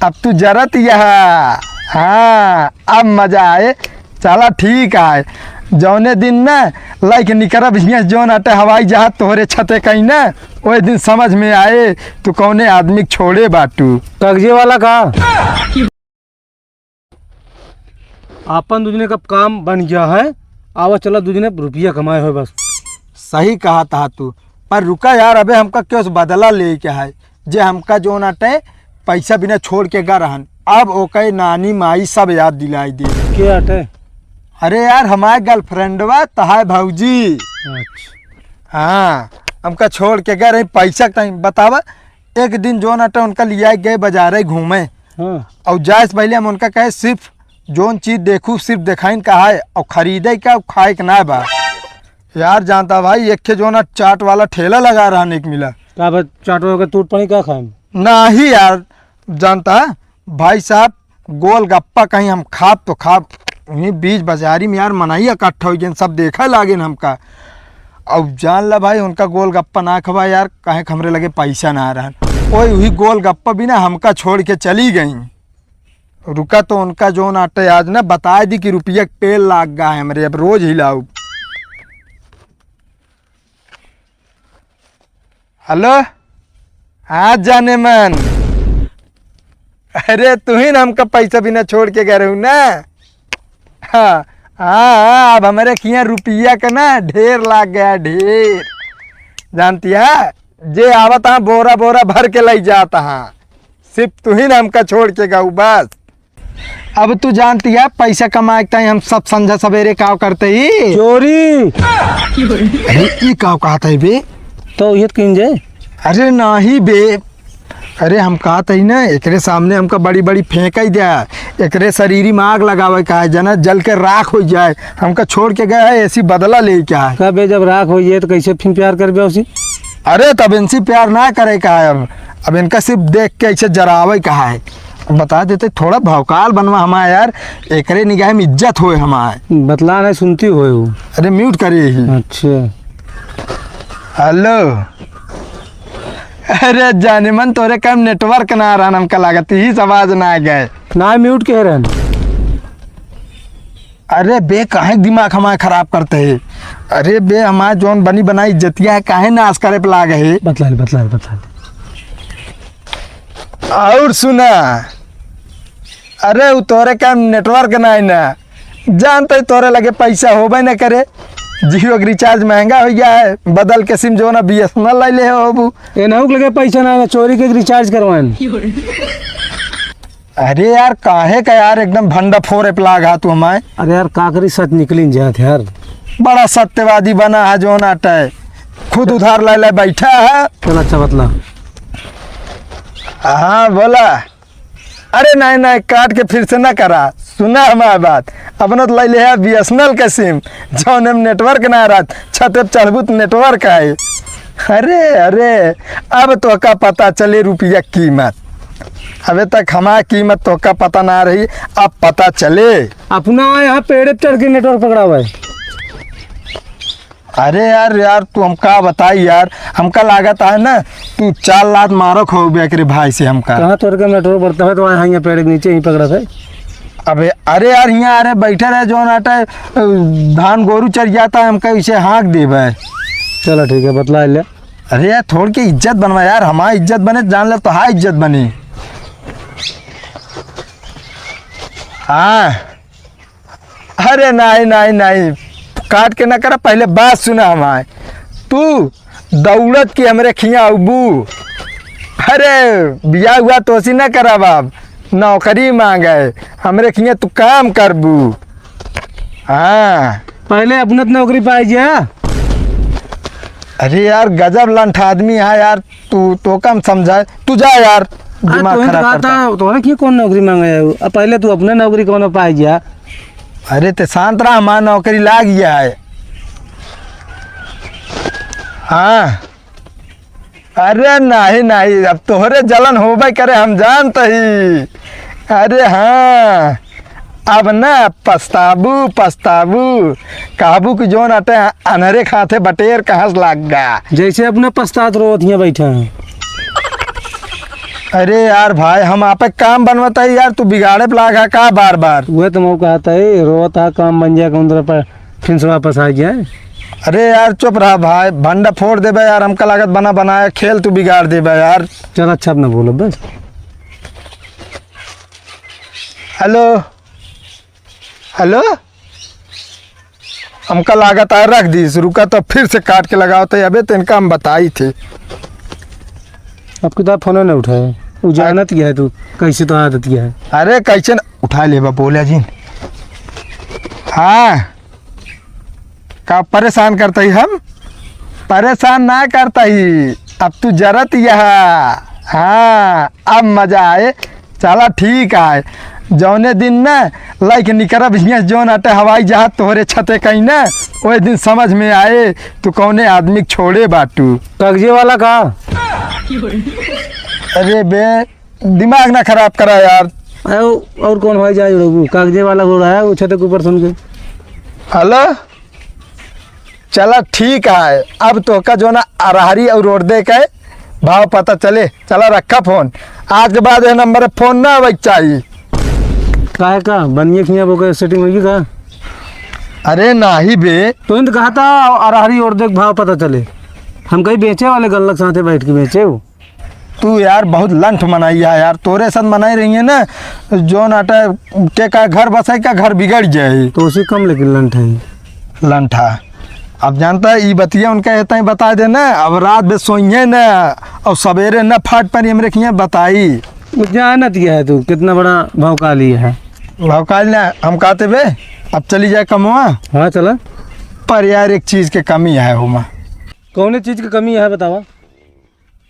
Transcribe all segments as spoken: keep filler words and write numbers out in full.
अब तू जरत यह। हाँ, अब मजा आए। चला ठीक आए। जौने दिन न लइके निकरब हियाँ से जौन अटे हवाई जहाज तोहरे छते कहीं न, ओए दिन समझ में आए तू कौने आदमी के छोड़े बाटू। कागजे वाला का? आपन दुजने का काम बन गया है, आवा चला दुजने रुपया कमाए होए बस। सही कहा था तू, पर रुका यार, अबे हमका क्यों से बदला लेके है, जे हमका जौन अटे पैसा बिना छोड़ के गा रहन, अब ओके नानी माई सब याद दिलाई दे। के अटे? अरे यार, हमारे गर्लफ्रेंडवा तहाय भौजी। अच्छा। हाँ, हमका छोड़ के गए रही पैसा के टाइम। बतावा, एक दिन जौन अटे उनका लिया गए बाजारे घूमे। हाँ। और जाए से पहले हम उनका कहे, सिर्फ जौन चीज देखू सिर्फ देखाइन कहा है, और खरीदे का, खाए के ना बा। यार जानता भाई, एक ठे जौन चाट वाला ठेला लगा रहा, एक मिला। का बा, चाट वाला के टूट पड़ी का खाए? नाही यार, जानता भाई साहब, गोलगप्पा कहीं हम खाब तो खाब, वहीं बीच बाजारी में यार मनई इकट्ठा होइ गए, सब देखे लागे हमका। अब जान ला भाई, उनका गोलगप्पा ना खवा यार, काहे कि हमरे लगे पैसा ना रहन। ओए, वही गोलगप्पा बिना हमका छोड़ के चली गई। रुका तो उनका जौन अटे आज ना बताए दी कि रुपया के पेड़ लाग गा है हमरे, अब रोज हिलाऊ। हेलो, हाँ जाने मन, अरे तू ही ना हमका पैसा बिना छोड़ के गए रहू ना। हाँ, हाँ, हाँ, अब हमरे खिया रुपया का ना ढेर लाग गया, ढेर। जानती है, जे आवत हाँ बोरा बोरा भर के लई जात हाँ, सिर्फ तू ही ना हमका छोड़ के गऊ बस। अब तू जानती है, पैसा कमाए के ताई हम सब संझा सवेरे काव करते ही। चोरी। अरे, ई काव कहत है बे? तो ये तो किन जाए। अरे नाही बे, अरे हम कहत ही ना, एकरे सामने हमका बड़ी बड़ी फेंक ही द्या, एकरे शरीरी में आग लगावे का है, जना जल के राख हो जाए, हमका छोड़ के गया है, ऐसी बदला ले क्या है। का बे, जब राख हो जाए तो कैसे फिर प्यार करबे उसी? अरे तब इनसे प्यार ना करे का है, अब, अब इनका सिर्फ देख के ऐसे जरावे का है। बता देते, थोड़ा भौकाल बनवा हमार यार, एकरे निगाह में इज्जत होए हमार। बतला नहीं सुनती होए वो। अरे mute करिए ही। अच्छा। हेलो। अरे जाने मन, तोरे काम network ना आ रहा, हमका लागत ही आवाज ना आ गए। ना mute कह रहे हैं। अरे बे, काहे दिमाग हमार खराब करते है? अरे बे, हमार जौन बनी बनाई इज्जतिया है, काहे नाश करे पे लागे है? बतला ले, बतला ले, बतला ले। और सुना, अरे उ तोरे का network ना है ना, जानते ही तोरे लगे पैसा होबे ना करे, Jio के recharge महंगा हो गया है, बदल के SIM जो ना BSNL ले ले होबू। ए नहुक लगे पैसा ना है ना, चोरी के recharge करवाएं। अरे यार, काहे का यार एकदम भंडाफोर एप लागा तू हमारे। अरे यार, का करी, सच निकलिन जात यार। बड़ा सत्यवादी बना है जो ना अटे, खुद उधार ले ले बैठा है। चल अच्छा बतला। हाँ बोला। अरे नहीं नहीं, काट के फिर से ना करा, सुना हमार बात। अपना तो ले ले है BSNL का SIM, जौन में network ना रहत, छत पे चढ़बू तो network है। अरे अरे, अब तोहका पता चले रुपया कीमत। अबे तक हमार कीमत तोहका पता ना रही, अब पता चले। अपना यहाँ पेड़े पे चढ़ के network पकड़ा हुआ है। अरे यार, यार तू हम का बताई यार, हमका लागत है ना तू चार लात मारो खो बे एकरे भाई से हमका। कहाँ तोर के network बढ़ता है तो वहाँ यहाँ पेड़ के नीचे ही पकड़ा था। अबे अरे यार, यहाँ अरे बैठा रहे जो ना अटे, धान गोरू चर जाता है, हमका इसे हाँक देबे। चलो ठीक है, बतला ले। अरे यार, थोड़ के इज्जत बनवा यार, हमार इज्जत बने, जान ले तो हाँ इज्जत बनी। हाँ। अरे नहीं, नहीं, नहीं, काट के ना करा, पहले बात सुना हमार। तू दौड़त की हमरे खिया अबू। अरे बियाह हुआ तो सी ना करा बाब, नौकरी मांगे, हमरे खिया तू काम करबू। हाँ। पहले अपने तो नौकरी पाई जा। अरे यार, गजब लंठ आदमी है यार, तू तो कम समझाए, तू जा यार, अरे दिमाग तोहन खराब कहा करता। था, तोहरा की कौन नौकरी मांगे है? अब पहले तू अपने नौकरी कौन पाई जा। अरे ते शांत रहा, हमार नौकरी लाग गया है। हाँ। अरे नहीं, नहीं, अब तोहरे जलन होबे करे, हम जानत ही। अरे हाँ, अब ना पछताबू, पछताबू, कहबू कि जोन अटे अनहरे खाते बटेर कहाँ से लाग गा। जैसे अपने पछतात रोवत हियाँ बैठा है। अरे यार भाई, हम आपे काम बनवत है यार, तू बिगाड़े पे लागा का बार बार? वह तो मैं कहता है, रोत हा काम बन जाए, कौन तरह पर फिर से वापस आ गया है। अरे यार चुप रहा भाई, भंडा फोड़ देबे यार, हमका लागत बना बनाया खेल तू बिगाड़ देबे यार। चल अच्छा, अब ना बोलो बस। हेलो, हेलो, हमका लागत है रख दीस, रुका तो फिर से काट के लगावत है, अबे तो इनका हम बताई थे। अब किताब फोन नहीं उठाए, उ जानत क्या है तू, कैसे तो आदत क्या है। अरे कैसे न उठा लेबा, बोला जी। हाँ, का परेशान करता ही हम? परेशान ना करता ही, अब तू जरत यह। हाँ, अब मजा आए। चला ठीक आए, जौने दिन न लाइक निकरब हियाँ जौन आटे हवाई जहाज तोहरे छते कहीं न, ओए दिन समझ में आए तू कौने आदमी के छोड़े बाटू। कागजे वाला का? अरे बे, दिमाग ना खराब करा यार। अरे वो और कौन हवाई जहाज उड़ाऊ? कागजे वाला उड़ाया वो छते के ऊपर सुन के। हेलो, चला ठीक है, अब तोहका जो ना अरहरी और रोड दे के भाव पता चले। चला रखा फोन, आज के बाद ये नंबर पे फोन ना आवे के चाहिए। काहे का बनिए खिया वो सेटिंग होगी का? अरे नाही बे। तो इन कहा था अरहरी और देख भाव पता चले, हम कहीं बेचे वाले गल्लक साथे बैठ के बेचे हो। तू यार बहुत लंठ मनाई है यार, तोरे साथ मनाई रही है ना, जो नाटा के का घर बसाई का घर बिगड़ जाए। तो उसे कम लेकिन लंठ है। लंठा। अब जानता है, ई बतिया उनका इतना ही बता देना, अब रात में सोइए ना, और सवेरे ना फाट पर हमरे खिया बताई। वो जानत क्या है तू, कितना बड़ा भौकाली है। भौकाल ना, हम कहते बे, अब चली जाए कमवा। हाँ, चला। पर यार, एक चीज के कमी है होमा। कौने चीज के कमी है, बतावा।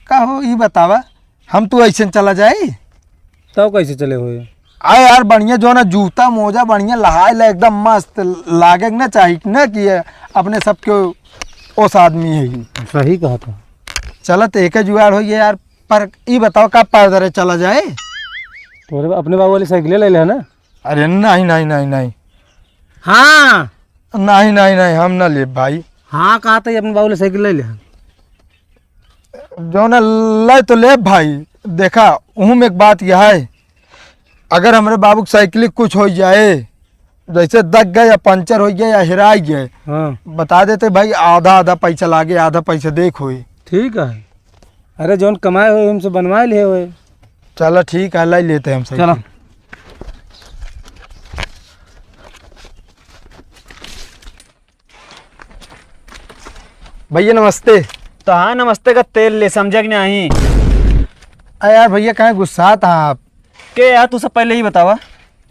का हो, ई बतावा, हम तू ऐसे चला जाई? तब कैसे चले होए? आ यार, बढ़िया जो ना जूता मोजा बढ़िया लहाए ला, एकदम मस्त लागे के ना चाही ना कि ये अपने सबके ओस आदमी है ही। सही कहा था। चला तो एक जुगाड़ हो गया यार, पर ई बताओ का पैदल चला जाए? तोरे अपने बाबू वाली साइकिल ले ले ना? अरे नहीं, नहीं, नहीं, नहीं। हाँ। नहीं, नहीं, नहीं, हम ना लेब भाई। हाँ, कहा था, अपने बाबू ले साइकिल ले ले। जौन ले तो लेब भाई, देखा, उहू में एक बात यह है, अगर हमरे बाबू के साइकिल कुछ हो जाए, जैसे दग गए या पंचर हो गए या हेराई गए, हाँ। बता देते भाई, आधा आधा पैसा लागे, आधा पैसा देख होई। ठीक है। अरे, जौन कमाए होए, हमसे बनवाए लिए होए। चला ठीक है, लाई लेते हैं हम साइकिल। चला। भैया नमस्ते। तो हाँ, नमस्ते का तेल ले, समझे कि नहीं? अरे यार भैया, काहे गुस्सात हा आप? के यार, तू सब पहले ही बतावा।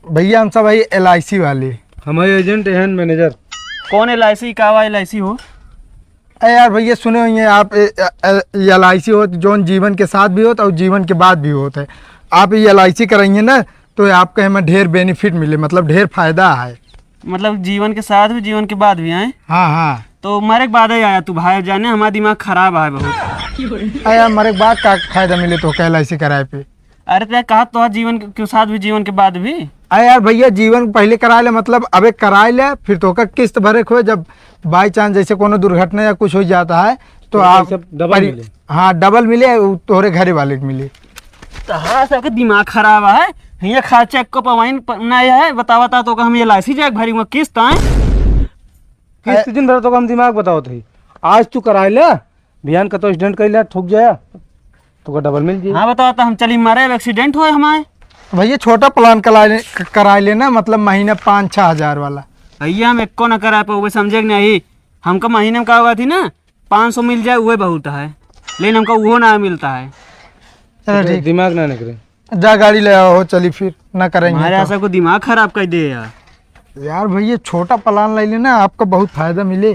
भैया, हम सब भाई एल आई सी वाले। हमारे एजेंट हैं, मैनेजर। कौन एल आई सी, का वा एल आई सी हो? अरे यार भैया, सुने होइए आप, ए, ए, ए, एल आई सी होत, जौन जीवन के साथ भी होत और जीवन के बाद भी होत है। आप ये एल आई सी कराइए ना, तो आपके हमें ढेर बेनिफिट मिले, मतलब ढेर फायदा है। मतलब जीवन के साथ भी, जीवन के बाद भी, हैं? हाँ, हाँ। तो मरे के बाद ही आया तू भाई, जाने हमारा दिमाग खराब है बहुत। अरे यार, मरे के बाद का फायदा मिले तो एल आई सी कराए पे? अरे, तो कहा तो जीवन के साथ भी, जीवन के बाद भी। अरे यार भैया, जीवन पहले कराए ले, मतलब अबे कराए ले, फिर तो का किस्त भरे के होए, जब बाई चांस जैसे कोनो दुर्घटना या कुछ हो जाता है, तो तो आप सब डबल परि-, मिले। हाँ, डबल मिले, उ तोहरे घरे वाले के मिले। तोहरा सबके दिमाग खराब है। हियाँ खर्चा एको पवाइन प-, नहीं है, बतावा ता तो का हम एल आई सी जाए भरी हुआ किस्त आए। किस्त ए- दिन भर तो का हम दिमाग बताओ थे। आज तू कराए ले, बिहान का तो एक्सीडेंट कर ले, ठुक जाया, तो का डबल मिल जाए। हाँ, बतावा ता हम चली मरे, अब एक्सीडेंट होए हमारे। भैया, छोटा प्लान कराए ले, क-, कराए लेना, मतलब महीने पाँच छः हजार वाला। भैया, हम एको ना कराए पाओ, समझे कि नहीं? हमका महीने में का हुआ थी ना, पाँच सौ मिल जाए, वह बहुत है, लेकिन हमका वो ना मिलता है। चलो तो ठीक। दिमाग ना निकले। जा गाड़ी ले आओ, चली फिर, ना करेंगे हमारे तो। ऐसा को दिमाग खराब कर दे यार। यार भैया, छोटा प्लान ले लेना, आपका बहुत फायदा मिले।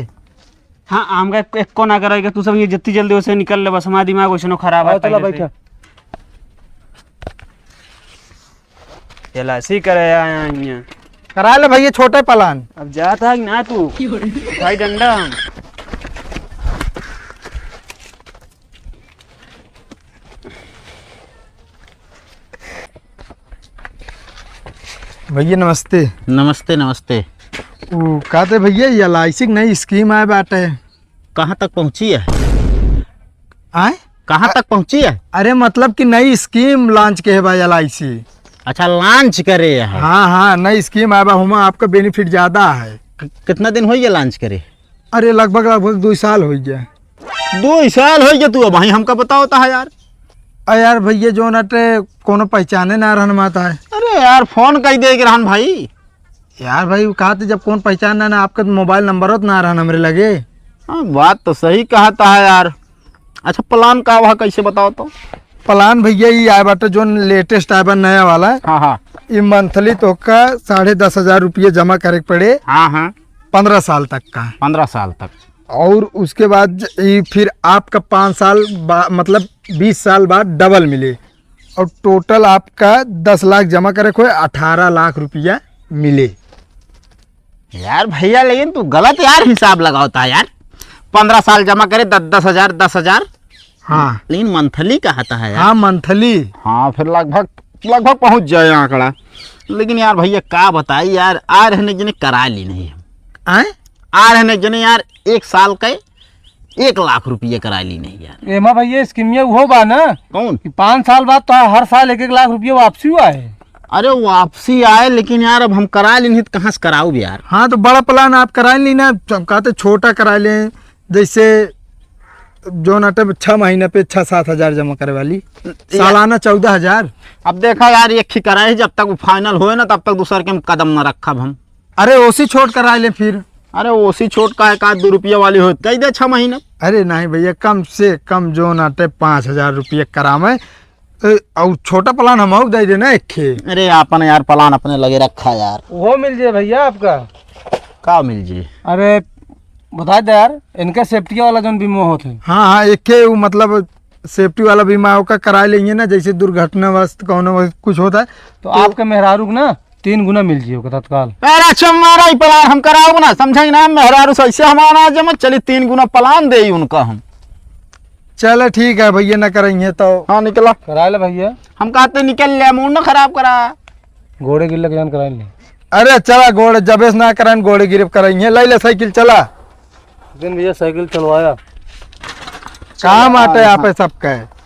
हाँ, हमका एक, एको ना करेगा, तू सब ये जितनी जल्दी वैसे निकल ले, बस हमारा दिमाग वैसे नो खराब है आओ, चला पहले से। बैठा। एल आई सी करे आया हियाँ। करा ले भैया छोटे प्लान। अब जाता है कि ना तू? भाई डंडा हम। भैया नमस्ते। नमस्ते, नमस्ते। वो कहते भैया, ये एल आई सी की नई स्कीम आए बाटे। कहाँ तक पहुँची है? आए? कहाँ अ-, तक पहुँची है? अरे, मतलब कि नई scheme launch के है भाई, L I C। अच्छा, launch करे है। हाँ, हाँ, नई scheme आया बा, हुमा आपका benefit ज्यादा है। कि-, कितना दिन होइ गया launch करे? अरे, लगभग, लगभग दुइ साल होइ गया। दुइ साल होइ गया, तू अबहीं हमका बतावत है यार। अरे यार भैया, जौन अटे कोनो पहचाने ना रहन माता है। अरे यार, phone कइ देइ के रहन भाई। यार भाई, उ कहत है जब कौन पहचान ना, ना आपका तो mobile number होत ना रहन हमरे लगे। हाँ, बात तो सही कहत है यार। अच्छा, plan का हुआ, कैसे बताओ तो? Plan भैया, ई आया बाटे जौन latest आया बा, नया वाला। हाँ, हाँ। ई monthly तोहका साढ़े दस हजार रुपये जमा करे के पड़े। हाँ, हाँ। पन्द्रह साल तक का। पन्द्रह साल तक। और उसके बाद ज-, ई फिर आपका पाँच साल बा-, मतलब बीस साल बाद double मिले। और total आपका दस लाख जमा करे को है, अठारह लाख रुपया मिले। यार भैया, लेकिन तू गलत यार हिसाब लगावत है यार। पन्द्रह साल जमा करे, दस, दस हजार, दस हजार। हाँ। लेकिन monthly कहत है यार। हाँ, monthly। हाँ, फिर लगभग, लगभग पहुँच जाए आंकड़ा। लेकिन यार भैया, का बताई यार, आ रहने जने करा ली नहीं हम। आए? आ रहने जने यार, एक साल के एक लाख रुपये करा ली नहीं यार। एमा भैया, scheme ये वो बा ना कौन? कि पाँच साल बाद तो हर साल एक एक लाख रुपये वापसी हुआ है। अरे, वापसी आए, लेकिन यार, अब हम करा ली नहीं तो कहाँ से कराऊ यार? हाँ, तो बड़ा plan आप करा ली ना, हम कहते छोटा करा लें, जैसे जौन अटे छः महीना पे छः सात हजार जमा करे वाली, या- सालाना चौदह हजार। अब देखा यार, एक ही कराए, जब तक वो final होए ना, तब तक दूसर के हम कदम ना रखब हम। अरे, ओसी छोट करा ले फिर। अरे, ओसी छोट का है, का दो रुपया वाली होत, कह दे छः महीना। अरे नहीं भैया, कम से कम जौन अटे पाँच हजार रुपया करावे, ए, और छोटा plan हम और दे देना एक ठे। अरे, आपन यार plan अपने लगे रखा यार। वो मिल जाए भैया आपका। का मिल जाए? अरे, बता दे यार, इनका safety वाला जौन बीमा होत है। हाँ, हाँ, एक ठे वो मतलब safety वाला बीमा ओका करा लेंगे ना, जैसे दुर्घटनावश कौनो कुछ होता है तो तो आपके मेहरारू के ना तीन गुना मिल जियो के तत्काल। अरे अच्छा मारा ही plan हम कराओ ना, समझाई ना, मेहरारू से ऐसे हमारा जमा चली, तीन गुना plan दे उनका हम। चलो ठीक है भैया, ना करेंगे तो। हाँ, निकला। करा ले भैया। हम कहते निकल ले, मूड ना खराब करा। घोड़े गिर लग जान करा ले। अरे चला, घोड़े जबेस ना करन, घोड़े गिरफ करेंगे। ले ले साइकिल, चला। दिन भैया साइकिल चलवाया। काम आटे यहाँ पे सबके।